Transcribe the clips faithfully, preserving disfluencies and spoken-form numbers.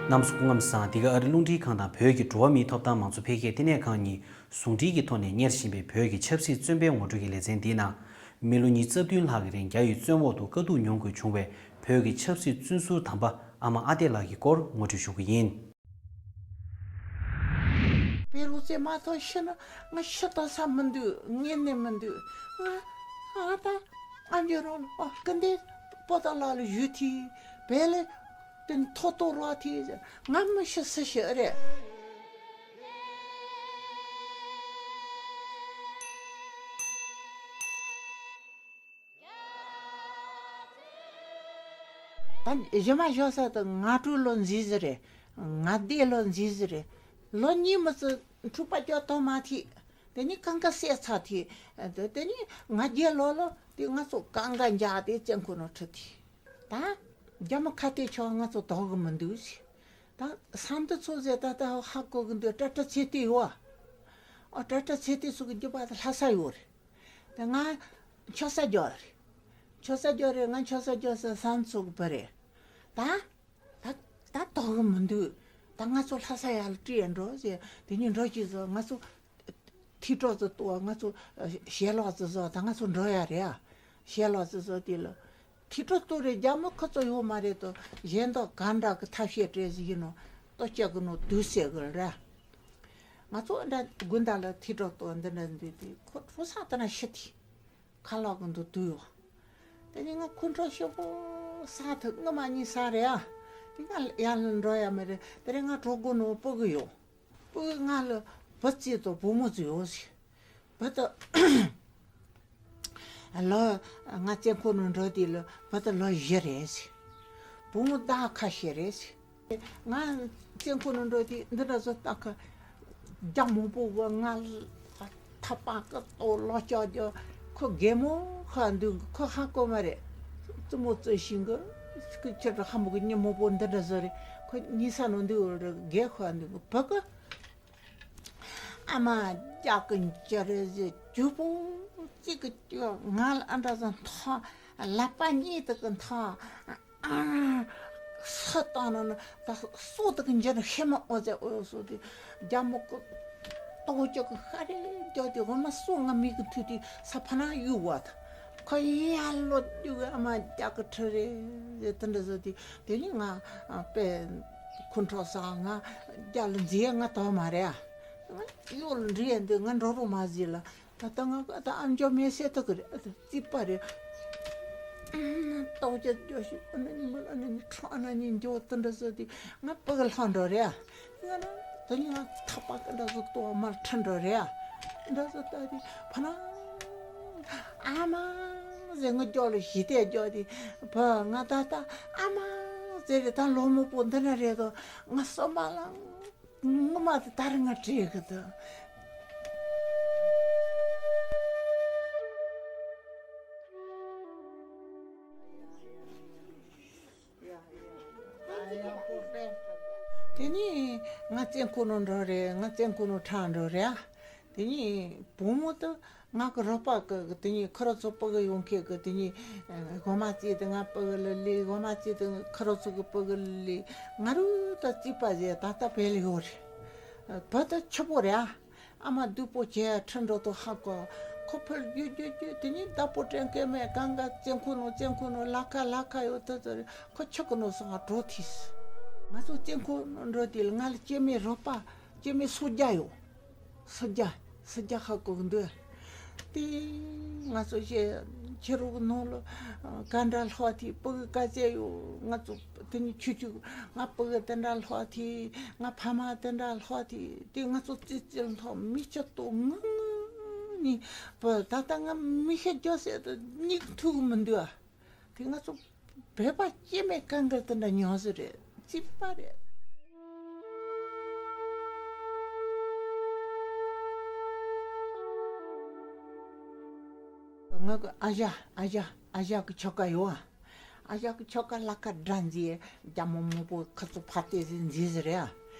རྣམ་པ་ཚོ་སྐུ་ཁམས་བཟང་། འདི་ག་ཨ་རི་རླུང་འཕྲིན་ཁང་དང་བོད་ཀྱི་འགྲོ་བ་མིའི་ཐོབ་ཐང་མང་གཙོ་འཕེལ་རྒྱས་བསྟི་གནས་ཁང་གཉིས་ཟུང་འབྲེལ་གྱི་ཐོག་ནས་གཉེར་བཞིན་པའི་བོད་ཀྱི་ཆབ་སྲིད་བཙོན་པའི་ངོ་སྤྲོད་ཀྱི་ལེ་ཚན་འདིའི་ནང་། མི་ལོ་ཉི་ཤུ་རྩ་བདུན་ལྷག་གི་རིང་རྒྱ་ཡི་བཙོན་འོག་ཏུ་དཀའ་སྡུག་མྱོང་དགོས་བྱུང་བའི་བོད་ཀྱི་ཆབ་སྲིད་བཙོན་ཟུར་དམ་པ་ཨ་མ་ཨ་བདེ་ལགས་ཀྱི་སྐོར་ངོ་སྤྲོད་ཞུ་གི་ཡིན། པེ་རུ་ཙེ་མ་ཐོ་ཤི་ན་ང་ཤི་ལྟ་ས་མི་འདུག། ངེས་ནས་མི་འདུག། ང་ཨ་ད་ཨ་འཇོ་རོ་ཨ་ཀི་འདི་པོ་ཏ་ལ་ལ་ཡུ་ཐི་བེ་ལེ་དེ་ཐོ་ཏོ་རོ་ཐི་ང་མི་ཤི་སུ་ཤི་རེད། ད་གཞི་མ་ཞོག་ས་དུ་ང་སྤྲུལ་ལོ་འཛིན་ཟི་རེད། ང་བདེ་ལོ་འཛིན་ཟི་རེད། ལོ་གཉིས་མི་ཚེ་འཁྲུག་པ་སྐྱོ་ཐོག་མ་ཐིག། དེ་ནི་གང་ག་སེ་ཚ་ཐིག། དེ་ནི་ང་རྒྱལ་ལོ་ལོ་དེ་ང་ཚོ་གང་ག་འཇག་དེ་བཙན་ཁོ་ནོ་ཁྲི་ཐིག། ད་རྒྱ་མི་ཁ་གཏད་ཆོག་ང་ཚོ་དོག་གི་མི་འདུག་ཟེར། ད་ས་འདི་ཚོ་ཟེར་ད་ད་ཧ་གོ་གི་འདུག། ཏྲ་ཏྲ་ཚེ་བརྟན་ཡོད། ཨ་ཏྲ་ཏྲ་ཚེ་བརྟན་སུ་གི་རྒྱུད་པ་དེ་ལྷ་ས་ཡོད་རེད། ད་ང་ཆོ་ས་རྒྱག་རེད། ཆོ་ས་རྒྱག་རེད། ང་ཆོ་ས་རྒྱག་ས་ས་འདི་ཚོ་གི་བུ་རེད། ད་ད་ད་དོག་གི་མི་འདུག། ད་ང་ཚོ་ལྷ་ས་ཡར་ལ་བྲིས་ཡ་འགྲོ་ཟེར། དེ་ཉིན་འགྲོ་གི་ཟེར། ང་ཚོ་ཐིག་གྲོགས་ཚོ་ལྟོས། ང་ཚོ་ཞལ་ལག་ཚོ་བཟོ། ད་ང་ཚོ་འགྲོ་ཡ་རེད་ཨ། ཞལ་ལག་ཚོ་བཟོ་དེ་ལ་ཐིག་གྲོགས་ལྟོས་རེད། རྒྱ་མི་ཁོ་ཚོ་ཡོད་མ་རེད་དོ། གཞན་དག་ག་འདྲ་གི་ཐབས་ཤེས་སྤྲད་ཟིག་ཡིན་ནོ། ལྟོ་སྐྱེ་གི་ནོ་དུས་ཟེར་གི་ར། ང་ཚོ་འདྲ་དགུན་ཟླ་ལ་ཐིག་གྲོགས་ལྟོས་འདི་འདྲ་འདུས་དེ་ཁོ་ཁྲོ་ས་ལྟ་ན་ཤི་དེ། ཁ་ལག་གི་འདུག་དུས་ཡོད། དེ་ནི་ང་ཁོང་ཁྲོ་ཤོག་པོ་ས་ཐུག་སྔ་མ་གཉིས་ས་རེད་ཨ། དེ་ང་ཡར་ལ་འགྲོ་ཡ་མ་རེད། དེ་རིང་ང་གྲོགས་པོ་ནོ་སྤུ་གུ་ཡོད། སྤུ་གུ་ང་ལ་བུ་གཅིག་དང་བུ་མོ་གཅིག་ཡོད་ཟེར། བུ་དང་ལོ་ང་བཙན་ཁོ་ནང་འགྲོ་དུས་ལ་བུ་དང་ལོ་བཞི་རེད་ཟེར། བུ་མོ་ཟླ་ཁ་ཤས་རེད་ཟེར། ང་བཙན་ཁོ་ནང་འགྲོ་དུས་འདི་འདྲ་བཟོ་ལྟ་ཁ། རྒྱ་མང་པོ་གི་ང་ཐག་པ་ཀི་ཏོ་ལོ་ལྕགས་རྒྱོ། ཁོ་རྒན་མོ་ཁ་འདུག། ཁོ་ཧ་གོ་མ་རེད། བཙུན་མོ་བཙུན་ཤིང་གི་ཁོ་ཁྱེད་ཧ་མོ་གི་ཉི་མོ་པོ་འདི་འདྲ་བཟོ་རེད། ཁོ་ཉི་ས་ནང་འདུག་རེད། རྒན་ཁ་འདུག་བུ་གི། ཨ་མ་རྒྱག་གི་འཇར་ཟེར་རྒྱུ་པོ་གཅིག་གི་ང་ལ་ཨ་འདྲ་ཟ་མཐོ། ལག་པ་གཉིས་དག་གི་མཐོ། ཨ། ས་བཏང་ན་ན་ད་སོ་དག་གི་འཇར་ཧེ་མ་ཨོ་ཟེ་ཨོ་སོ་དེ། རྒྱ་མོ་གི་ཏོག་ཅག་གི་ཤ་རེ་རྒྱག་དེ་འོ་མ་སོ་ང་མིག་གི་མཐུད་དེ་ས་ཕ་ན་གཡུག་བ་ད། ཁོ་ཡར་ལོ་རྒྱུག་གི་ཨ་མ་རྒྱག་གི་ཁྲི་རེ་ཟེར་དེ་འདྲ་ཟོ་དེ། དེ་ནི་ང་དཔེ་ཁོང་ཁྲོ་ཟ། ང་རྒྱ་ལ་འཛིན་ཡ་ང་དོ་མ་རེད་ཨ། ང་གཡོག་ལ་འདྲི་ཡ་འདི་ང་འགྲོ་རོགས་མ་ཟིག་ལ། ད་ལྟ་ང་ད་ཨ་འཇོ་མེད་སེ་ཐུག་གི་རེད། ཨ་ད་རྩིས་པ་རེད། ཏོག་ཅག་ཅོ་ཞིག་ཨ་ན་ཉི་མ་ཨ་ན་ཉི་ཁྲོ་ཨ་ན་ཉི་འཇོ་དེ་འདྲ་ཟོ་དེ་ང་སྤུ་གུ་ལྷག་འགྲོ་རེད་ཨ། ང་ན་ད་ནི་ང་ཐག་པ་གི་འདྲ་ཟོ་ལྟོ་མར་ཁྲིད་འགྲོ་རེད་ཨ། འདྲ་ཟོ་ལྟ་དེ་ཕ་ན་ཨ་མ་ཟེར་ང་རྒྱོག་ལ་ཞི་བདེ་རྒྱོག་དེ་བུ་ང་ད་ལྟ་ཨ་མ་ཟེར་རེད། ད་ལོ་མོ་པོ་འདི་འདྲ་རེད་དོ། ང་སོ་མ་ལང་ངོ་མ་དེ་ད་རེ་ང་བྲིས་གི་འདུག། དེ་ནས་ང་བཙན་ཁོ་ནོ་འགྲོ་རེད། ང་བཙན་ཁོ་ནོ་ཁྲ་འགྲོ་རེད་ཨ། དེ་ནས་བུ་མོ་དེ་ང་གི་རོགས་པ་གི་དེ་ནས་ཁོ་ར་ཚོ་སྤུ་གུ་ཡོང་མཁན་གི་དེ་ནས་སྒོ་མ་བརྩིས་ཏེ་ང་སྤུ་གུ་ལ་ལས། སྒོ་མ་བརྩིས་ཏེ་ཁོ་ར་ཚོ་གི་སྤུ་གུ་ལ་ལས། ང་རུ་ད་རྩིས་པ་ཟེར་ད་ལྟ་བལ་ཡོད་རེད། བུ་ད་ཆུ་པོ་རེད་ཨ། ཨ་མ་སྡུག་པོ་བྱས་ཁྲིད་འགྲོ་དུ་ཧ་གོ། ཁོ་ཕར་རྒྱུག་རྒྱུག་རྒྱུག་དེ་ནས་བདག་པོ་དྲན་མཁན་མེད། གང་ག་བཙན་ཁོ་ནོ་བཙན་ཁོ་ནོ་ལ་ཁ་ལ་ཁ་ཡོད་དུ་ཚོ་རེད། ཁོ་ཆུ་གི་ནོ་སོང་ང་འགྲོ་ཐིས། ང་ཚོ་བཙན་ཁོ་ནོ་འགྲོ་དུས་ལ་ང་ལ་སྐྱེ་དམན་རོགས་པ་སྐྱེ་དམན་སོ་བརྒྱ་ཡོད། སོ་བརྒྱ། སོ་བརྒྱ་ཧ་གོ་གི་འདུག། དེ་ང་ཚོ་ཞེ་ཁྱི་རོག་ནང་ལ་ག་འདྲ་ལྷོ་དེ་སྤུ་གུ་ག་ཚད་ཡོད། ང་ཚོ་དེ་ནི་ཆུ་ཆུ་ང་སྤུ་གུ་དེ་འདྲ་ལྷོ་དེ་ང་ཕ་མ་དེ་འདྲ་ལྷོ་དེ་དེ་ང་ཚོ་ཙི་ཙི་ལྷོ་མི་ཆ་ཏོ་ང་ང་ནི་བུ་ད་ལྟ་ང་མི་ཤ་རྒྱོ་ཟེར་དུ་སྙིགས་ཐུག་མི་འདུག་ཨ། དེ་ང་ཚོ་བོད་པ་སྐྱེ་དམན་གང་གི་དེ་འདྲ་མྱོང་ཟེར་རེད། རྩིས་པ་རེད། ང་གི་ཨ་ཞ་ཨ་ཞ་ཨ་ཞ་གི་ཁྱོ་ག་ཡོད་ཨ། ཨ་ཞ་གི་ཁྱོ་ག་ལ་ཁ་འདྲ་འཛིན་རྒྱ་མོ་མོ་པོ་ཁ་ཚོ་ཕ་ཏེ་ཟིན་འཛིན་ཟེར་རེད་ཨ།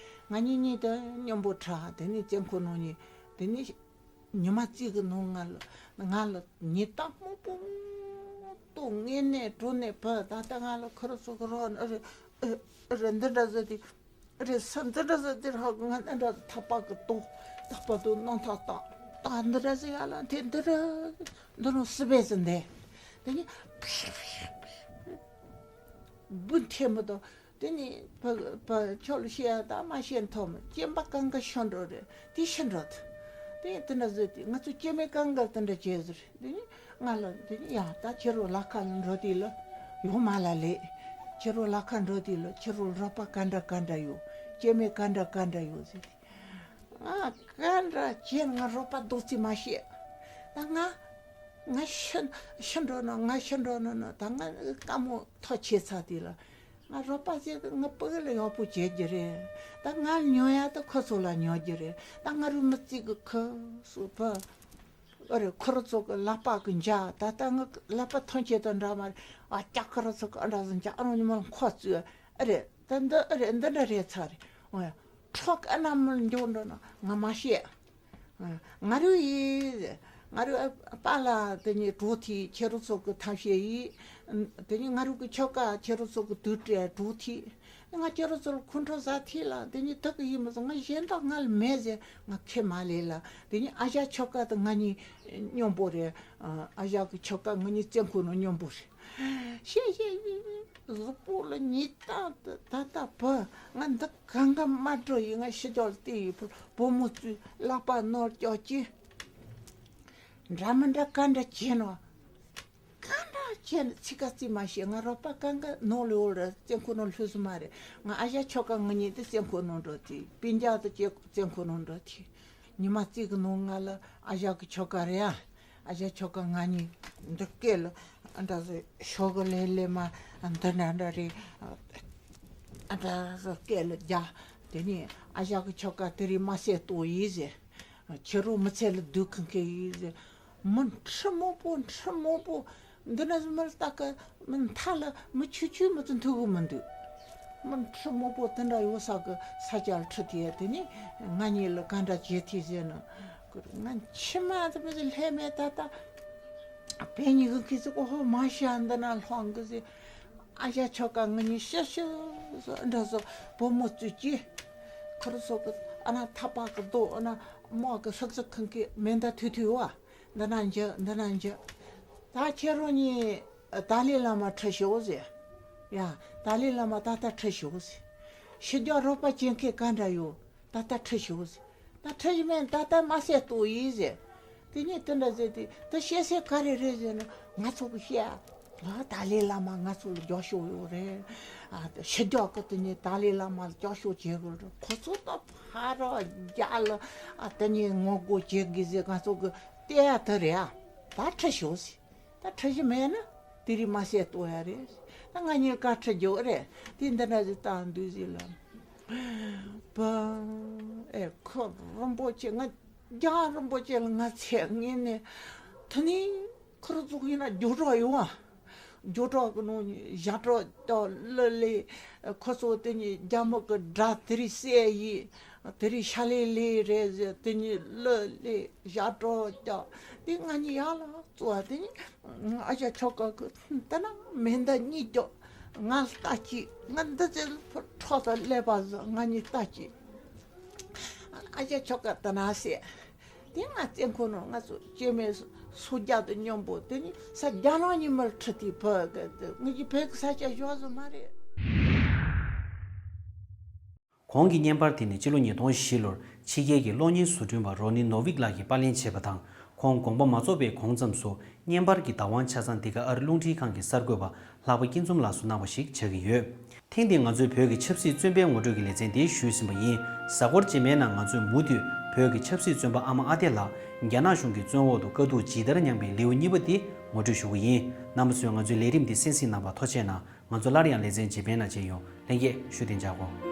ང་གཉིས་གཉིས་དེ་མཉམ་པོ་ཁྲ་དེ་ནི་བཙན་ཁོ་ནོ་གཉིས་དེ་ནི། ཉི་མ་གཅིག་གི་ནང་ང་ལ་ང་ལ་ཉི་ལྟ་སྨུག་པོ་ཏོ་ངེས་ནས་གྲོ་ནས་བུ་ད་ལྟ་ང་ལ་ཁུ་རུ་ཚུ་གི་རོ་ཨ་རེ་ཨ་རེ་འདི་འདྲ་ཟེར་དེ་ རེད། ས་འདི་འདྲ་ཟེར་འདིར་ཧ་གོ། ང་འདི་འདྲ་ཐག་པ་གི་ཏོག་ཐག་པ་དུ་སྣང་ཐག་བཏང་། ད་འདི་འདྲ་ཟེར་ཡ་ལ་དེ་འདི་འདྲ་འདི་རུ་སི་བས་ཟིན་དེ། དེ་ནི་བུ་འཐེན་མི་དང་། དེ་ནི་བུ་བུ་ཁྱོད་ལ་བཤད་ཡ་ད་མ་བཤད་ཐོག་མི་སྐྱེམས་པ་གང་ག་ཤི་འགྲོ་རེད། དེ་ཤི་འགྲོ་ཐུ། དེ་དེ་འདྲ་ཟེར་དེ་ང་ཚོ་སྐྱེ་དམན་གང་ག་དེ་འདྲ་བྱས་ཟེར། དེ་ནི་ང་ལ་དེ་ནི་ཡ་ད་ཁྱེད་རང་ལ་ཁ་ལ་འགྲོ་དུས་ལ་ཡོང་མ་ལ་ལས། ཁྱེད་རང་ལ་ཁ་འགྲོ་དུས་ལ་ཁྱེད་རང་རོགས་པ་ག་འདྲ་ག་འདྲ་ཡོད། སྐྱེ་དམན་ག་འདྲ་ག་འདྲ་ཡོད་ཟེར་དེ། ང་ག་འདྲ་བྱས་ང་རོགས་པ་རྡོག་རྩིས་མ་ཤེས། ད་ང་ང་ཤི་ཤི་འགྲོ་ན་ང་ཤི་འགྲོ་ན་ན་ད་ང་དཀའ་མོ་ཐོག་ཆེ་ཚ་དེ་ལ། ང་རོགས་པ་བྱེད་དུ་ང་ཕ་གི་ལ་ཡག་པོ་བྱེད་རྒྱུ་རེད། ད་ང་ཉོ་ཡ་ད་ཁོ་ཚོ་ལ་ཉོ་རྒྱུ་རེད། ད་ང་རུ་མི་གཅིག་གི་ཁུ་སུ་ཕ། ཨ་རེ་ཁོ་ར་ཚོ་གི་ལག་པ་གི་འཇའ་ད་ལྟ་ང་ལག་པ་ཐོན་ཆེད་དུ་འདྲ་མ་རེད། ཨ་ཀྱག་ཁོ་ར་ཚོ་གི་ཨ་འདྲ་ཟིན་ཀྱག་ཨ་རོ་ཉི་མ་ཁོ་ཚོས་ཨ་རེ་ད་འདི་ཨ་རེ་འདི་འདྲ་རེད་ཚ་རེད། འོ་ཡ་ཁྲོག་ཨ་ན་མི་འཇོག་འགྲོ་ན་ང་མ་ཤེས། ང་རུ་ཡིས། ང་རུ་པཱ་ལགས་དེ་ནས་གྲོགས་ཐིག་ཁྱེད་རུ་ཚོ་གི་ཐབས་ཤེས་ཡིས། དེ་ནས་ང་རུ་གི་ཁྱོ་ག་ཁྱེད་རུ་ཚོ་གི་དུས་དྲན་གྲོགས་ཐིག་ང་ཁྱེད་རུ་ཚོ་ལ་ཁོང་ཁྲོ་ཟ་ཐིག་ལ་དེ་ནས་ཐུག་གི་ཡིན་མི་སོང་། ང་གཞན་དག་ང་ལ་མེད་ཟེར་ང་ཁེ་མ་ལས་ལ། དེ་ནས་ཨ་ཞག་ཁྱོ་ག་དང་ང་གཉིས་མཉམ་པོ་རེད། ཨ་ཞག་གི་ཁྱོ་ག་ང་གཉིས་བཙོན་ཁང་ནང་མཉམ་པོ་རེད། ཤེས་ཤེས་ཡིན། གཟུགས་པོ་ལ་ཉིས་སྟངས་དུ་ད་ལྟ་བུ་ང་འདི་གང་ག་མ་འགྲོ་ཡི་ང་ཕྱི་ལྕོགས་ལ་བལྟས་ཡི་བུ་བུ་མོ་བཙུན་ལག་པ་ནོར་ཀྱོག་ཀྱི། འདྲ་མི་འདྲ་ག་འདྲ་བྱས་ནོ། ག་འདྲ་བྱས་ནས་ཚིག་ཁ་རྩིས་མ་བྱེད། ང་རོགས་པ་གང་ག་ནོར་ལོ་ར་བཙོན་ཁང་ནང་ལྷུ་སུ་མ་རེད། ང་ཨ་ཞག་ཁྱོ་ག་ང་གཉིས་དེ་བཙོན་ཁང་ནང་འགྲོ་དེ་སྤུན་ཀྱག་དེ་ཀྱེ་བཙོན་ཁང་ནང་འགྲོ་དེ། ཉི་མ་གཅིག་གི་ནང་ང་ལ་ཨ་ཞག་གི་ཁྱོ་ག་རེད་ཨ། ཨ་ཞག་ཁྱོ་ག་ང་གཉིས་འདི་སྐད་ལ་ཨ་འདྲ་ཟེ་ཤོག་གི་ལེ་ལེ་མ་འདི་འདྲ་འདྲ་རེད། ཨ་འདྲ་ཟེ་སྐད་ལ་རྒྱག་དེ་ནས་ཨ་ཞག་གི་ཁྱོ་ག་དེ་རིང་མ་སད་ལྟོ་ཡིན་ཟེ། ཁྱེད་རང་མི་ཚེ་ལ་སྡུག་གི་མཁན་ཡིན་ཟེ། མི་ཁྲི་མང་པོ་ཁྲི་མང་པོ། འདི་ན་མི་ལྟ་གི་མི་མཐའ་ལ་མི་ཆུ་ཆུ་མི་ཚོ་མཐུ་གི་མི་འདུག་མི་ཁྲི་མང་པོ་དེ་འདྲ་ཡོད་ས་གི་ས་ཆ་ལ་ཁྲི་དེ་དེ་ནི་ང་གཉིས་ལ་ག་འདྲ་བྱེད་ཐུབ་ཟེར་ན། ང་ཕྱི་མ་དེ་མི་ཚོ་ལྷད་མེད་ད་ལྟ་བེ་ཉི་གི་ཁི་ཚོ་ཨོ་ཧོ་མ་ཤ་འདི་ན་ལྷོང་གི་ཟེ། ཨ་ཞག་ཁྱོ་ག་ང་གཉིས་ཤི་ཤི་འདྲ་ཟོ་བུ་མོ་བཙུན་གྱི་ཁུར་སོ་གི་ཨ་ན་ཐག་པ་གི་རྡོ་ཨ་ན་མོ་གི་ཧྲག་ཟིག་ཁང་གི་མེ་མདའ་ཐུ་ཐུ་བ། འདི་ན་འཇུ་འདི་ན་འཇུ། ད་ཁྱེད་རང་གཉིས་ཏཱ་ལའི་བླ་མ་ཁྲིད་ཤོག་ཟེར། ཡ། ཏཱ་ལའི་བླ་མ་ད་ལྟ་ཁྲིད་ཤོག་ཟེར། ཕྱི་རྒྱལ་རོགས་པ་བྱེད་མཁན་ག་འདྲ་ཡོད། ད་ལྟ་ཁྲིད་ཤོག་ཟེར། ད་ཁྲིད་ཡི་མེད་ད་ལྟ་མ་ཟེར་ལྟོས་ཡིན་ཟེར། དེ་ནས་དེ་འདྲ་ཟེར་དུས་དེ་བཤད་སྲོལ་ག་རེ་རེད་ཟེར་ན་ང་ཚོ་གི་བཤད་ཨ། ཏཱ་ལའི་བླ་མ་ང་ཚོ་ལ་རྒྱབ་སྐྱོར་ཡོད་རེད། ཨ་ཕྱི་རྒྱལ་གི་དེ་ནས་ཏཱ་ལའི་བླ་མ་ལ་རྒྱབ་སྐྱོར་བྱེད་དགོས་རེད། ཁོ་ཚོ་ད་ཕ་རོ་རྒྱ་ལ་ཨ་དེ་ནས་ངོ་རྒོལ་བྱེད་དགོས་ཟེར་ང་ཚོ་གི་བལྟས་ཡ་དེ་རེད་ཨ། ད་ཁྲིད་ཤོག་ཟེར། ད་ཁྲིད་ཀྱི་མེད་ན་དེ་རིང་མ་ཟེར་ལྟོས་ཡ་རེད། ད་ང་གཉིས་ཀ་ཁྲིད་རྒྱུ་རེད། དེ་འདི་འདྲ་ཞིག་བཏང་འདུག་ཟེར་ལ། པ། ཨེ་ཁོ་རིན་པོ་ཆེ་ང་རྒྱང་རིན་པོ་ཆེ་ལ་ང་ཚེ་ངེས་ནས་དེ་ནས་ཁོ་ར་ཚོ་ཡིན་ན་རྒྱུ་གྲོགས་ཡོང་བ། རྒྱུ་གྲོགས་ཀྱི་ནང་ནས་ཞབས་བྲོ་ཏོ་ལི་ལི། ཁོ་ཚོ་དེ་ནས་རྒྱ་མི་གི་སྒྲ་དེ་རིང་གསལ་ཡིན། དེ་རིང་ཤ་ལེ་ལེ་རེད་ཟེར་དེ་ནས་ལི་ལི་ཞབས་བྲོ་རྒྱག་དེ་ང་གཉིས་ཡག་ལ་བཙོ་བ་དེ་ནས། ཨ་ཅག་ཁྱོ་ག་གི་ད་ན་མེ་མདའ་གཉིས་ཀྱོག་ང་ལྟ་ཅི་ང་འདི་ཚེ་འཕྲོག་ཏུ་སླེབས་པ་ཟ་ང་གཉིས་ལྟ་ཅི། ཨ་ཅག་ཁྱོ་ག་ད་ན་ཟེར། དེ་ང་བཙོན་ཁང་ནང་ང་ཚོ་སྐྱེ་དམན་སུ་རྒྱ་དང་མཉམ་པོ་དེ་ནི་ས་རྒྱ་ནག་ཉི་མར་ཁྲིད་དེ་བོད་གི་ངེད་ཀྱི་བོད་གི་ས་ཆ་ཞོག་ཟོ་མ་རེད། གོང་གི་བརྙན་པར་དེ་ནི་སྤྱི་ལོ་ཉིས་སྟོང་བཞི་ལོར་ཕྱི་རྒྱལ་གྱི་གློག་བརྙན་བཟོ་སྐྲུན་པ་རོ་ནི་ནོ་ཝིག་ལགས་ཀྱིས་པར་ལེན་བྱས་པ་དང་། ཁོང་དགོངས་པ་མ་རྫོགས་པའི་གོང་ཙམ་སུ་བརྙན་པར་གྱི་བདག་དབང་ཆ་ཚང་འདི་ག་ཨ་རི་རླུང་འཕྲིན་ཁང་གི་གསར་འགོད་པ་ལྷག་པ་སྐྱིད་འཛོམས་ལགས་སུ་གནང་བ་ཞིག་ཆགས་ཀྱི་ཡོད། ཐེངས་འདིའི་ང་ཚོའི་བོད་ཀྱི་ཆབ་སྲིད་བཙོན་པའི་ངོ་སྤྲོད་ཀྱི་ལེ་ཚན་འདི་ཞུས་ཟིན་པ་ཡིན། གཟའ་འཁོར་རྗེས་མའི་ནང་ང་ཚོས་མུ་མཐུད་བོད་ཀྱི་ཆབ་སྲིད་བཙོན་པ་ཨ་མ་ཨ་ཐེ་ལགས་རྒྱ་ནག་གཞུང་གི་བཙོན་འོག་ཏུ་དཀའ་སྡུག་ཇི་ལྟར་མྱངས་པའི་ལེའུ་གཉིས་པ་འདི་ངོ་སྤྲོད་ཞུ་གི་ཡིན། རྣམ་པ་ཚོས་ང་ཚོའི་ལས་རིམ་འདི་གསན་གཟིགས་གནང་བར་ཐུགས་རྗེ་གནང་། ང་ཚོ་སླར་ཡང་ལེ་ཚན་རྗེས་མའི་ནང་མཇལ་ཡོང་། ལྷན་རྒྱས་བཞུགས་གདན་འཇགས་སྐོང་།